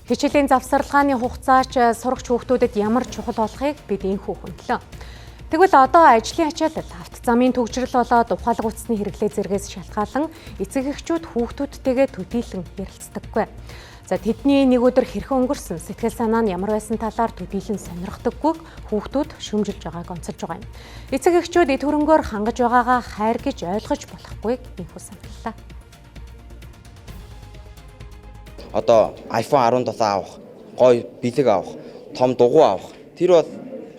Хичээлийн завсарлагын хугацаач сурагч хүүхдүүдэд ямар чухал болохыг бид энхүү хөндлөө. Тэгвэл одоо ажлын ачаалал, авто замын түгжрэл болоод ухаалаг утасны хэрэглээ зэргээс шалтгаалan эцэг эхчүүд хүүхдүүдтэйгээ төдийлөн ярилцдаггүй. За, тэдний нэг өдөр хэрхэн өнгөрсөн, сэтгэл санаа нь ямар байсан талаар төдийлөн сонирхдаггүйг хүүхдүүд шүүмжилж байгааг онцолж байгаа юм. Эцэг эхчүүд эд хөрөнгөөр хангаж байгаагаа хайр гэж ойлгож болохгүйг энхүү саналлаа. Одоо iPhone 17 авах, гоё бэлэг авах, том дугуй авах. Тэр бол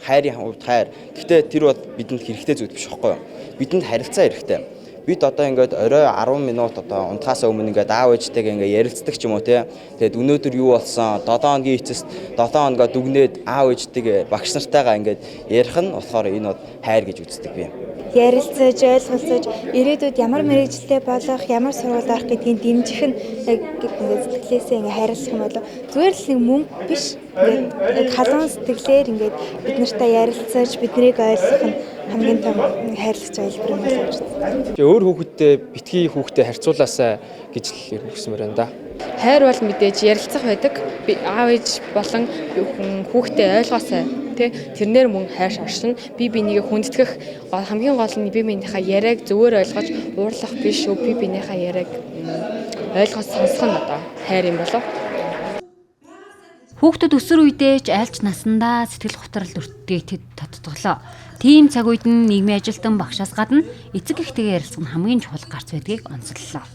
хайрын хувьд хайр. Гэхдээ тэр бол бидэнд хэрэгтэй зүйл биш байхгүй юу? Бидэнд харилцаа хэрэгтэй. Бид одоо ингээд орой 10 минут одоо унтахаас өмнө ингээд аав ээжтэйгээ ингээд ярилцдаг ч юм уу, те. Тэгээд өнөөдөр юу болсон, 7 хоногийн эцэст 7 хоногоо дүгнээд аав ээжтэйгээ, багш нартайгаа ингээд ярих нь болохоор энэ бол хайр гэж үздэг би. Ярилцаж, ойлголцож, ирээдүйд ямар мэргэжилтэй болох, ямар сургуульд орох гэдгийг дэмжих нь яг ингээд сэтгэлээсээ ингээд хайрлах юм болов, зүгээр л нэг мөнгө биш, ингээд яг халуун сэтгэлээр ингээд бид нартай ярилцаж, биднийг ойлгох нь хамгийн том хайрлагч хэлбэр юм болов гэж байна. Өөр хүүхэдтэй битгий хүүхдээ харьцуулаасай гэж л ер нь хүсмээр байна да. Хайр бол мэдээж ярилцах байдаг. Аав ээж болон хүүхдээ ойлгоосай, тий, тэрнээр мөн хайр шоршино. Би бинийгээ хүндэтгэх, хамгийн гол нь бие биенийхээ яриаг зөвөр ойлгож уурлах биш шүү. Би биенийхээ яриаг ойлгож сонсох нь одоо хайр юм болов. Хүүхдүүд өсвөр үедээ ч аль ч насандаа сэтгэл гутрал өртдгийг тэд тодтоглоо. Тийм цаг үед нь нийгмийн ажилтан, багшаас гадна эцэг эхтэйгээ ярилцах нь хамгийн чухал гарц байдгийг онцоллоо.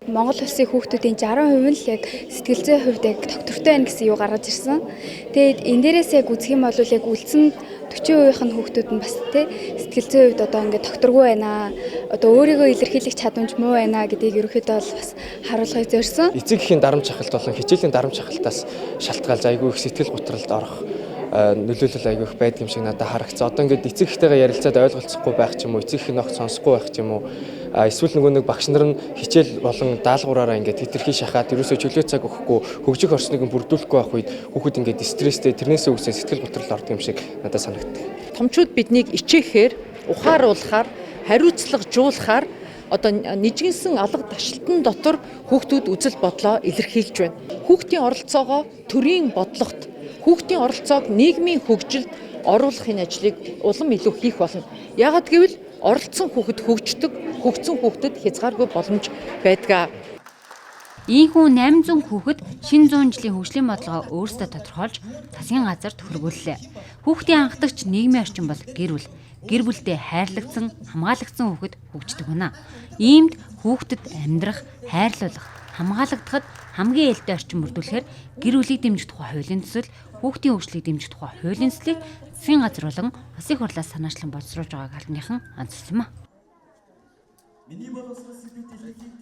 Монгол улсын хүүхдүүдийн 60% нь л яг сэтгэл зүйн хувьд яг тогтвортой байна гэсэн юу гаргаж ирсэн. Тэгээд энэ дээрээс яг үзэх юм бол яг үлдсэн 40% нь хүүхдүүд нь бас, тий, сэтгэл зүйн хувьд одоо ингээд тогтворгүй байна. Одоо өөрийгөө илэрхийлэх чадамж муу байна гэдгийг ерөнхийдөө бол бас харуулахыг зорьсон. Эцэг эхийн дарамт шахалт болон хичээлийн дарамт шахалтаас шалтгаалж айгүй их сэтгэл гутралд орох нөлөөлөл айгүй их байдаг юм шиг надад харагдсан. Одоо ингээд эцэг эхтэйгээ ярилцаад ойлголцохгүй байх ч юм уу, эцэг эх нь огт сонсохгүй байх ч юм уу, эсвэл нөгөө нэг багш нар нь хичээл болон даалгавраараа ингээд хэтэрхий шахаад, ерөөсөө чөлөө цаг өгөхгүй, хөгжих орчныг нь бүрдүүлэхгүй байх үед хүүхэд ингээд стресстэй, тэрнээсээ үүссэн сэтгэл гутрал ордог юм шиг надад санагддаг. Томчууд биднийг ичээхээр, ухааруулахаар, хариуцлагажуулахаар одоо нижгэнсэн алга ташлтан дотор хүүхдүүд үзэл бодлоо илэрхийлж байна. Хүүхдийн оролцоогоо төрийн бодлогот, хүүхдийн оролцоог нийгмийн хөгжилд оруулах энэ ажлыг улам илүү хийх болно. Яагаад гэвэл оролцсон хүүхэд хөгждөг, хөгжсөн хүүхдэд хязгааргүй боломж байдаг. Ийнхүү 800 хүүхэд шинэ 100 жилийн хөгжлийн бодлогоо өөрсдөө тодорхойлж засгийн газарт хүргүүллээ. Хүүхдийн анхдагч нийгмийн орчин бол гэр бүл. Гэр бүлдээ хайрлагдсан, хамгаалагдсан хүүхэд хөгждөг байна. Иймд хүүхдэд амьдрах, хайрлуулах, хамгаалагдахад хамгийн ээлтэй орчин бүрдүүлэхээр гэр бүлийг дэмжих тухай хуулийн төсөл, хүүхдийн хөгжлийг дэмжих тухай хуулийн төслийг засгийн газар болон улсын их хурлаас санаачлан боловсруулж байгааг албаныхан онцлсон юм а.